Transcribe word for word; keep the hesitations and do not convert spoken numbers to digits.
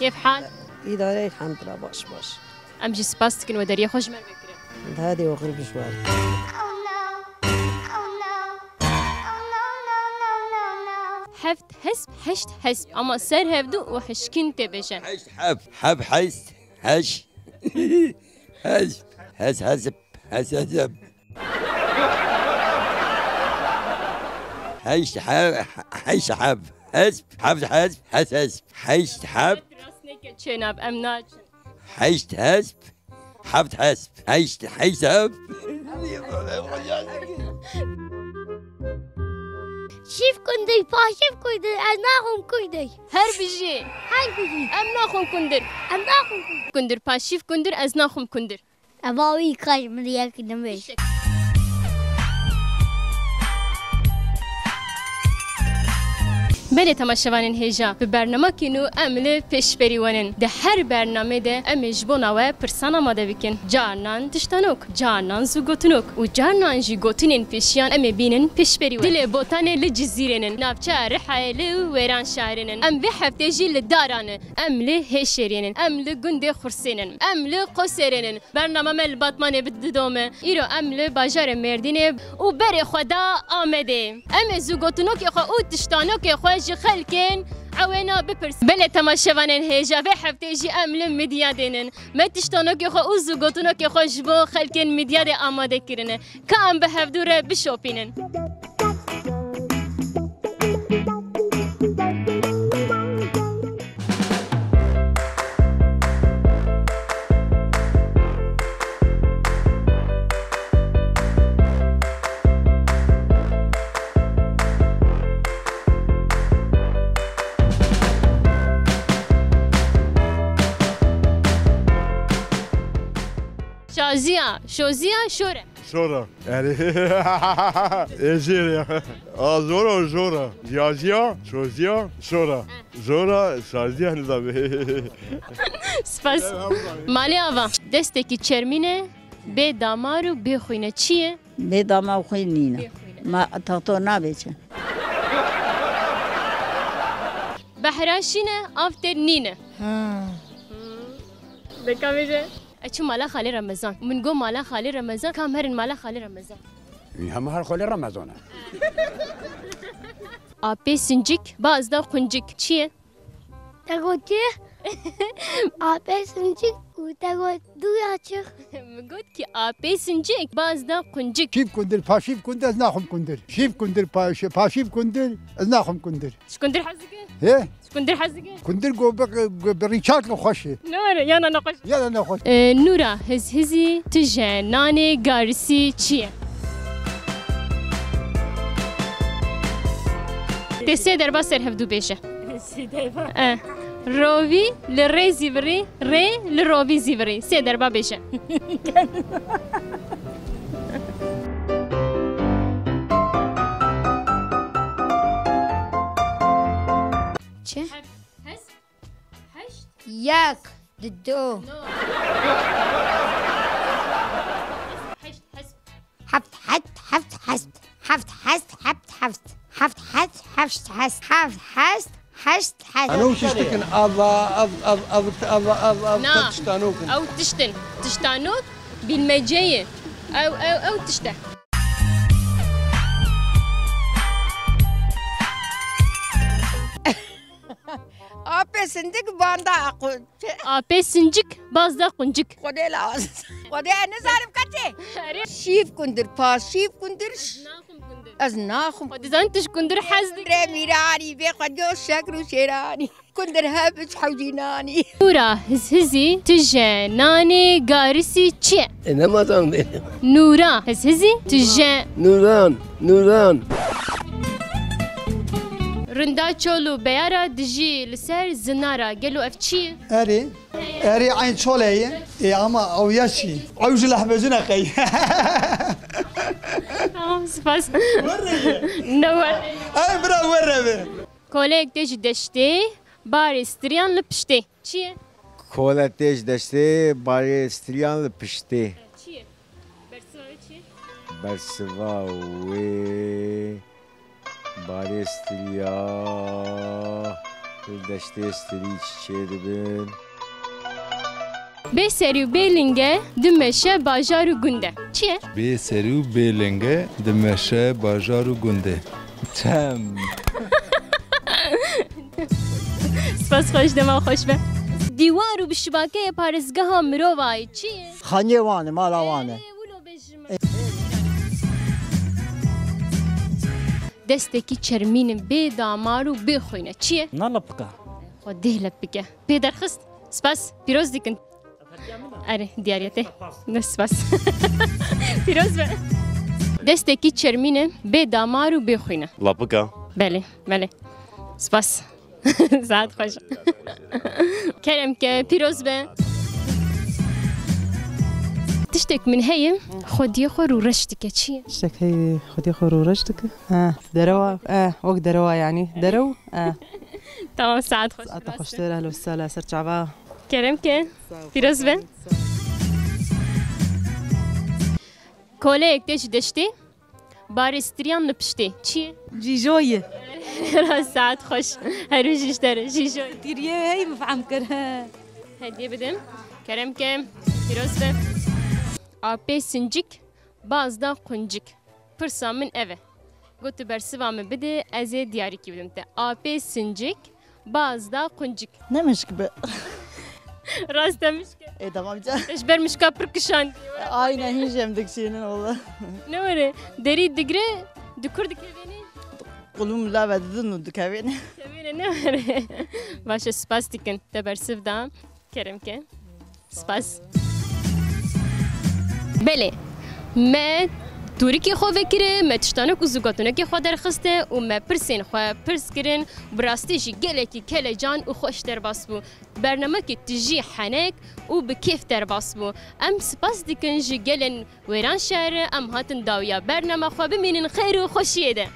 Kêf hal? Îdare, elhamdulillah, baş, baş. Em jî spas dikin we deriyê xwe ji me re vekirin. Hadi oxir bi ji we re. Heft hesp, heşt hesp. Ama ser hevdu û hişkin tê bêje. Heşt heb, heb heşt, heş. Heş, hes, hesip, hes, hesip. Heşt heb, heşt heb, hesp, heft hesp, hes, hesp. Heşt heb. Rast neke çênab, em naçin. Heşt hesp, heft hesp, heşt, heşt heb. Şîv kundir, paşîv kundir, ez naxwim kundir. Her bijî. Her bijî. Em naxwim kundir. Em naxwim kundir. Kundir, paşîv kundir, ez naxwim kundir. Eva wî kaç min yek nimêj. Belê temaşevanên hêja, bi bernamekî nû em li pêşberî we nin. Di her bernamê de em ê ji bona we pirsan amade bikin. Carnan tiştanok, carnan zû gotinok û carnan jî gotinên pêşiyan em ê bînin pêşberî we. Dilê Botanê li Cizîrê nin, navçeya Rihayê li Wêranşarê nin. Em vê heftê jî li Daran e. Em li Hêşêrê nin, em li gundê Xursê nin, em li Qosêrê nin. Bernama me li Batmanê bi didome. Îro em li bajarê Mêrdînê û berê xwe da Amedê. Em ê zûgotinokê xwe û tiştanokê xwe ji xelkên ewêna bipirsin. Belê temaşevanên hêja, vê heftê jî em li Midyadê nin. Me tiştanokê xwe û zûgotinokê xwe ji bo xelkên Midyadê amade kirine. Ka em bi hevdû re bişopînin. Şaziya, şoziya, şore. Şora. Yani, êjêr ya. A, zora, zora. Jiyajiya, çoziya, şora. Zora, şaziya, nizam. Spas. Malê ava. Destekî çermîne, bê damar û bê xwîne. Çi ye? Bê damar û xwîn nîne. Bê xwîne. Ma, taxto nabe çi? Behra şîne, av tê nîne. Ha. Hmm. Deka bêje. Ez çûm mala Xalê Remezan. Min got mala Xalê Remezan, kam herin mala Xalê Remezan. Em her Xalê Remezan e. Apê sincik, baz da quncik. Çi ye? Te got çi? Apê sincik û te got dû ya çi? Min got ki apê sincik, baz da quncik. Şîv kundir, paşîv kundir, ez naxwim kundir. Şîv kundir, pa-, şi-, paşîv kundir, ez naxwim kundir. Ji kundir hez dike? He? Ji kundir hez dike? Kundir go bi, go bi rîçak li xweş e. Ne were, yana nexweş. Yana nexweş. E, Nûra, hizhizî, tije, nanê, garisî, çi ye? Tê sê derba ser hevdû bêje. Sê derba. E, rovî, li rê zîvirî, rê, li rovî zîvirî. Sê derba bêje. Çi? Heft, hest, heşt. Yek, didu. No. Heşt, hest. Heft, heft, heft, hest. Heft, hest, heft, heft. Heft, hest, heft, hest. Heft, hest, hest, hest. Ano tiştikin, Allah, av, av, av, av, av, av, Na. Tiştanokin. Ew tiştin. Tiştanok bilmeceyê. Ew, ew, ew tişte. Apê sindik banda aqu-, Apê sincik, baz da quncik. Xwedê laz. Xwedê ez nizanim ketê. Erê. Şîv kundir, pa şîv kundir. Ez naxwim kundir. Ez naxwim. Xwedê zan tu ji kundir hez dikî. Rê mîranî, bê xwedê şekr û şêranî. Kundir heb û hewcînanî. Nûra hizhizî, tije, nanê, garisî çi ye? E, nema zan dê. Nûra hizhizî, tije. Nûran, Nûran. Rinda çol û beyara dijî li ser zinara. Gelo ev çi ye? Erê. Erê eyn çolê ye. E, ama ew ya çi? Ew ji lehmecine qey. Tamam, spas. Werre ye. Ne werre? Ay, bira, werre be. Kolek tê ji deştê, barê stiriyan li piştê. Çi ye? Kole tê ji deştê, barê stiriyan li piştê. Çi ye? Bersiva wê çi ye? Bersiva wê barê stiriya Deştê stirî çiçê dibin. Bê serî û bê linge dimeşe bajar û gund e. Çi ye? Bê serî û bê linge dimeşe bajar û gund e. Çem. Spas xweş, dema xweş be. Dîwar û bişibakeyê parêzgeha mirovayê çi ye? Xaniyê wan e, mala wan e. Ê, wilo bêjime. Destekî çermîn e, bê damar û bê xwîn e. Çi ye? Na lapika. Xwe dêh lep bike. Pê derxist. Spas. Pîroz dikin. Erê, diyariyete. Ne spas. Pîroz be. Destekî çermîn e, bê damar û bê xwîn e. Lapika. Belê, belê. Spas. Saet xweş. Kerem ke, pîroz be. Tiştek min heye, xwediyê xwe rûreş dike. Çi ye? Tiştek heye, xwediyê xwe rûreş dike. Ha, derewa, eh, wek derewa yani. Derew, eh. Tamam, saet xweş. Saet xweştir, ehlo sala, ser çava. Kerem ke, pîroz be. Sağ ol. Koleyek te ji deştê. Barê stiriyan li piştê. Çi ye? Jîjoyî. Rast, saet xweş. Her wî jî ji te re. Jîjoyî. Tiriyê hey min fehm kir. Hediye bidim. Kerem ke. Pîroz be. Apê sincik, baz da quncik. Pirsa min ev e. Got tu bersiva min bide, ez ê diyarîkî bidim te. Apê sincik, baz da quncik. Ne mişk be. Rast e, mişk e. E, tamam can. Ji ber mişka pir kişandî. Aynen, hîn jî em dikişînin wala. Ne were, derî digre, dikur dikevênê. Qulûm lave didin û dikevêne. Kevêne ne were. Baş e, spas dikin. Te bersiv da. Kerem ke. Spas. Belê. Me tûrikê xwe vekire, me tiştanek û zigotinekê xwe derxiste û me pirsên xwe pirs kirin. Bi rastî jî gelekî kelecan û xweş derbas bû. Bernamekî tijî henek û bi kêf derbas bû. Em spas dikin ji gelên wêran şehre, em hatin dawiya bernama xwe, bimînin xêr û xweşiyê de.